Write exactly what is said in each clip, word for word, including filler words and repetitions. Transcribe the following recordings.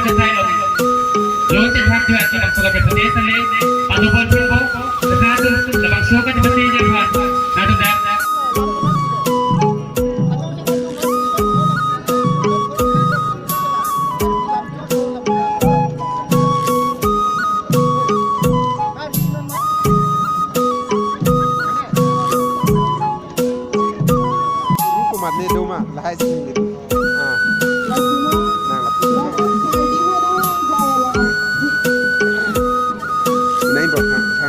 Lo chethan tu ati nam sola ke pute sale, padu bon pun bo, satu, labangso kachepate je phan, nadu dak. Kumat ne doma, lahai sini ne. Ah. Nang lapu. Nai bot, ha, ha.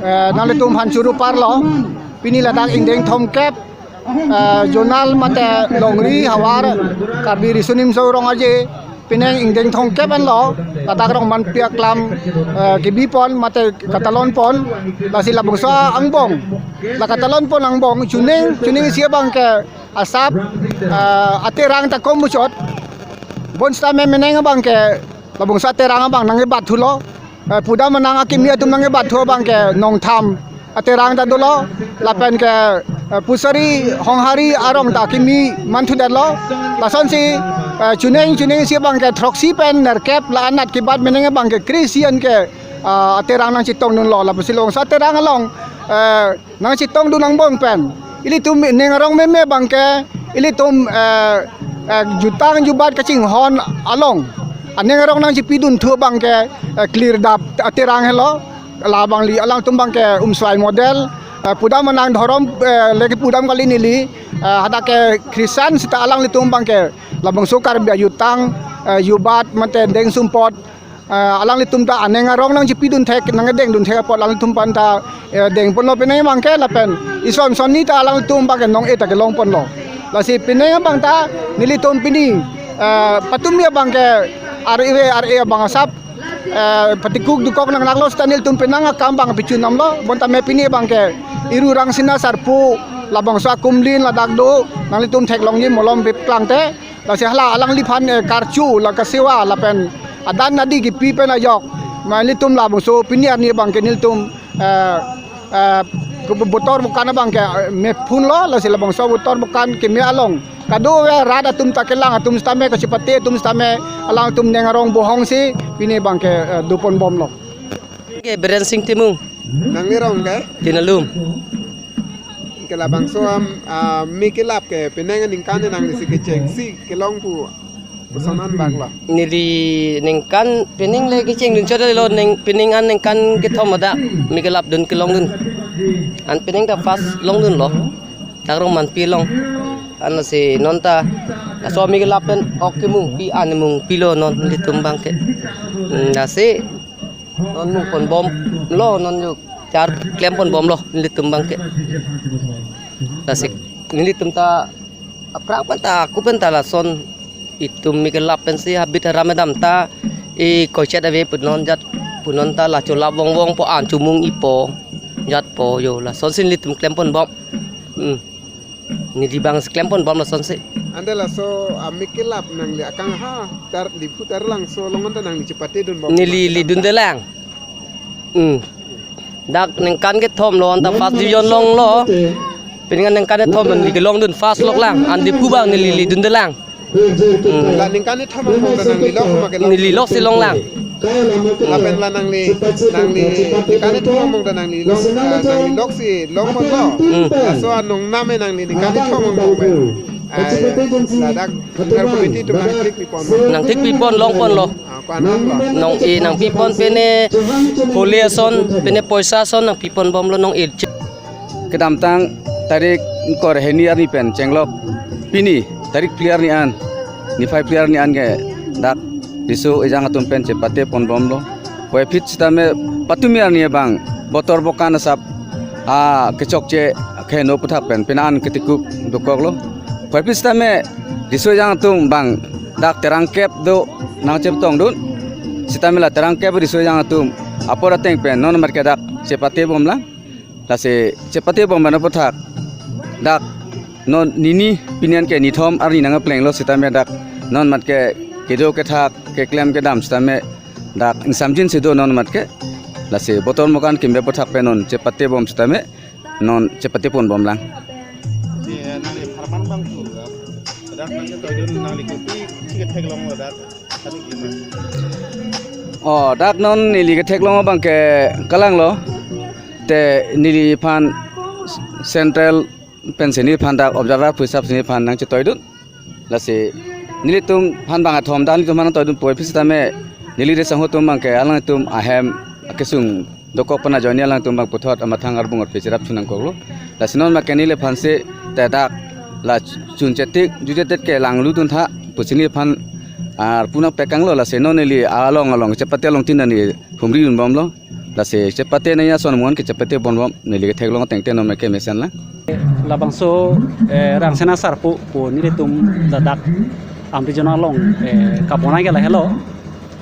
Eh, nanglitum aphan choro parlo, pini ladak ingdeng thomkep, eh, zonal mate longri havar Karbi Riso Nimso Rong Aje, penang ingdeng thomkep anlo, ladak Rongmanpi aklam, eh, kebi pon mate katalon pon, lasi labangso angbong, la katalon pon angbong, chuning, chuning isi abang ke asap, eh, aterang ta kom muchot, bonsitame penang abang ke, labangso aterang abang nangkebat thulo, eh, pudam anang akimi atum nangkebat thu abang ke nongtham aterang ta dolo, lapen ke, eh, Pusari Honghari arong ta akimi manthudetlo. Lasonsi, eh, chuning chuning isi abang ke throksi pen nerkep la anat kebat penang abang ke kre-isi an ke, ah, aterang nangchetongdunlo, lapusi labangso aterang along, eh, nangchetongdun angbong pen ilitum ning arong meme abang ke ilitum, eh, eh, jutang jubat kachinghon along aning arong nangchepidun thu abang ke, eh, clear dap aterang helo, labangli alangtum abang ke umswai model, eh, pudam anang dhorom, eh, lake pudam kali neli, eh, hadak ke Christian seta alanglitum abang ke labangso Karbi ajutang, eh, jubat mate deng sumpot, eh, alanglitum ta aning arong nangchepidun thek, nangkedengdun thek apot alanglitum aphan ta, eh, dengponlo penang abang ke lapen ison sonni ta alanglitum abang ke nong-e ta kelongponlo. Lasi penang abang ta nelitum pini, eh, patumi abang ke R A R A abang asap, eh, patikuk dukok nanglaklo seta nelitum penang akam abang pachunamlo, bontame pini abang ke Iru Rangsina Sarpo labangso akumlin ladak do, nanglitum theklongji malom bip klangte. Lasi hala alangliphan, eh, karchu la kasewa lapen adan nadi kipi pen ajok, ma nelitum labangso pini arni abang ke nelitum, eh, eh, ke botor bukan abang ke, eh, mephunlo, lasi labangso botor bukan keme along kadokave rat atum ta kelang atum sitame kachepate atum sitame alangtum ning arong bohongsi pini abang ke, eh, doponbomlo. Ke Biren Sing Timung. Nangli rong ke? Tinalum. Ke labangso am, ah, mi kelap ke penang aningkan nanglisi kechengsi kelong pu puson anbak lo. Neli ningkan penang le kechengdun chodelo, neng penang aningkan kethom adak mi kelapdun kelongdun. An penang ta first longdunlo. Dak Rongmanpi along. An lasi non ta laso mi kelap pen ok kemungpi an mungpilo non nelitum abang ke. Hmm, lasi non mungponbomlo, non yo char klemponbomlo nelitum abang ke. Lasi nelitum ta aphrang pen ta, ako pen ta lason itum mi kelap pensi habit haram edam ta e koichet ave punon jat punon ta la cholap vongvongpo an chomung-ipo jatpo, yo lasonsi nelitum klemponbom. Hmm. Neli abang si klemponbom lasonsi. Ante laso, ah, mi kelap nangli akang ha, tar Diphu Taralangso along anta nangli chepatedunbom. Neli ledundelang. Hmm. Dak ningkan kethomlo, anta first division longlo. Penang ningkan kethom neli kelongdun first loklang. An Diphu abang neli ledundelang. Hmm. La ningkan ni thom angbong ta nangli lok ma ke lok? Neli lok si longlang. Lapen la nangli, nangli ningkan ni thom angbong ta nangli lok, ah, nangli lok si longpon lo. Hmm. Laso anong name nangli ningkan ni thom angbong pen, ah, ladak Central Committee atum nangthik pipon lo. Nangthik pipon, longpon lo. Ah, ko-an lo? Non-e nangpipon, pine holi ason, pine poisa ason nangpipon bomlo non-e. Kedamtang tarik ingkoi ra hini arni pen chenglok pini tarik phli arni an, niphai phli arni an ke dak riso ejang atum pen chepate pon bomlo. Puvoiphit sitame patumi arni abang botor bokan asap, ah, kechokche keheno aputhak pen pine an ketikuk dokoklo. Puvoiphit sitame riso ejang atum bang dak terangkep do nangcheptongdun. Sitame la terangkep riso ejang atum apor ateng pen non mat ke dak chepate bomlang. Lasi chepate bom ban aputhak dak non nini pini an ke nithom arni nangplenglo sitame dak non mat ke kedo kethak keklem kedam sitame dak ingsamjin si do non mat ke. Lasi botor bokan kimbe aputhak pen non chepate bom sitame non chepate pon bomlang. Ye, nangli pharman bang tu, dak nangli toidun nangli kopi chike theklong lo dak. Oh, dak non neli ketheklong abang ke kalanglo. Te neliphan Central pen si neliphan dak observer pu hisap si neliphan nangchetoidun. Lasi nelitum phan bang athom dak nelitum phan toidun puvoiphit sitame neli resang atum bang ke alangtum ahem akesung dokok pen ajoine alangtum bang puthot amathang arbung arphe cherap thu nangkoklo. Lasi non mat ke neliphan si te dak la chun chetik ju chetik ke langlutun tha pusi neliphan arpu nangpekanglo. Lasi non neli along along chepate along tin ani humridun bomlo. Lasi chepate nangji ason amonit ke chepate pon bom, neli ketheklong ateng te non mat ke mesen lang. Labangso, eh, Rangsina Sarpo pu nelitum ladak Amri Jona along, eh, kabonai ke lahelo.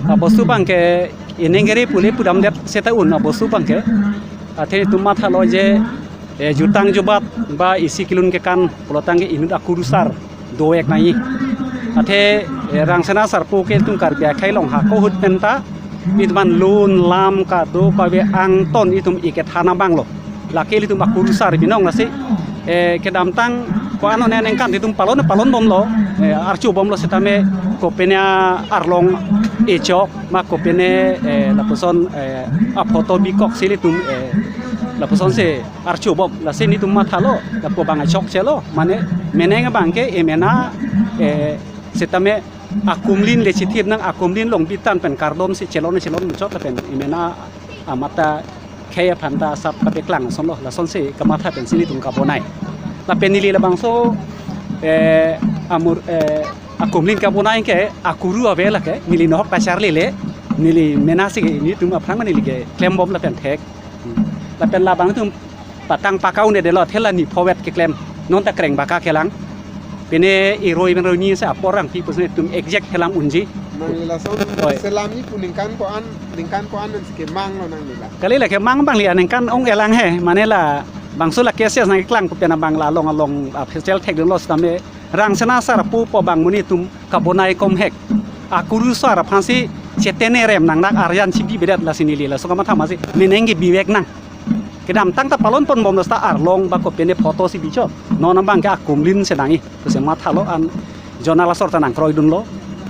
Abostu bang ke inengeri pule pudamdet seta un abostu bang ke. Athe itum mathalo je, eh, jutang jubat ba isi kilun kekan pulotangte inut akurusar dovek nangji. Athe, eh, Rangsina Sarpo ke itum Karbi akhei along hako ahut penta itum an lun lam kado kave angton itum ikethan abang lo. Lake ilitum akurusar binong lasi, eh, kedamtang ko-an aningkan itum palon palon bomlo, eh, archo bomlo sitame kopine arlong echok ma kopine, eh, lapuson, eh, aphoto bikok si ilitum, eh, lapuson si archo bom. Lasi nelitum mathalo lapu bang achokchelo, mane meneng abang ke emena, eh, sitame akumlin le chithip nang, akumlin along bitan pen kardom si chelon chelon muchot lapen emena amat ta khei aphan ta asap kapeklang asonlo, lasonsi kamatha pensi nelitum kabonai. Lapen neli labangso, eh, amur, eh, akumlin kabonai ke akuru ave lake, neli nohok ta charlile, neli menasi ke nelitum aphrang neli keklem bom lapen thek. Lapen labang itum patang pakau ne delo thela ni phovet keklem. Non ta kreng baka kelang. Pine iroi pen roi ni se apor rang pi pusi itum exact kelang unji. Nangli lason, oi, selam ni pu ningkan ko-an, ningkan ko-an ansi kemang lo nangli la? Kali la kemang abang li aningkan ong-elang he, mane labangso la cases nangkeklang pu pen abang la along along, ah, official thekdunlo sitame Rangsina Sarpo pu abang monit atum kabonai komhek akurusar aphansi chetene rem nang dak arjan chibibedet lasi neli laso kamatha masi meneng ke bivek nang. Kedamtang ta palon pon bomlo seta arlong ba kopine photo si bichot. Non abang ke akumlin si nangji pusi mathalo an journal asor ta nangkroidunlo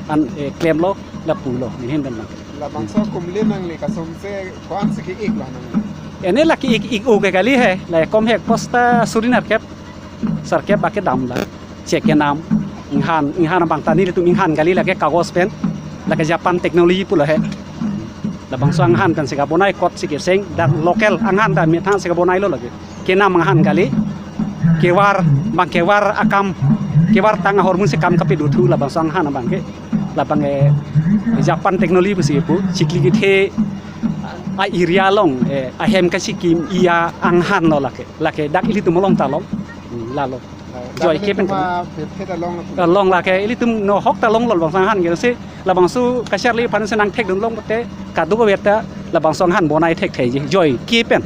an, eh, klemlo lapulo neli hin dan lang. Labangso akumlin nangli kasonse ko-ansi ke-ik lo nangli? Ene la ke-ik-ik o ke kali he, la komhek posta suri nerkep sarkep bak kedam la. Chek kenam, inghan, inghan abang ta nelitum inghan kali lake kagos pen, lake Japan technology pulo he. Labangso anghan pensi kabonai kot si keseng, dak local anghan ta methang si kabonailo lake. Kenam anghan kali, kevar, bang kevar akam, kevar tang ahormu si kam kapedo thu labangso anghan abang ke. Labang, eh, Japan technology pusi pu, chikli kethe, a area along, eh, ahem kasikim iya anghan lo lake. Lake dak ilitum along ta long, hmm, lalo. Joike pen. Dak pen itum a pet pet along lo. Along lake ilitum nohok ta longlo labangso anghan ke si labangso kacharli aphansi nangthekdun long pote kadokave ta labangso anghan bonai thektheji. Joike pen.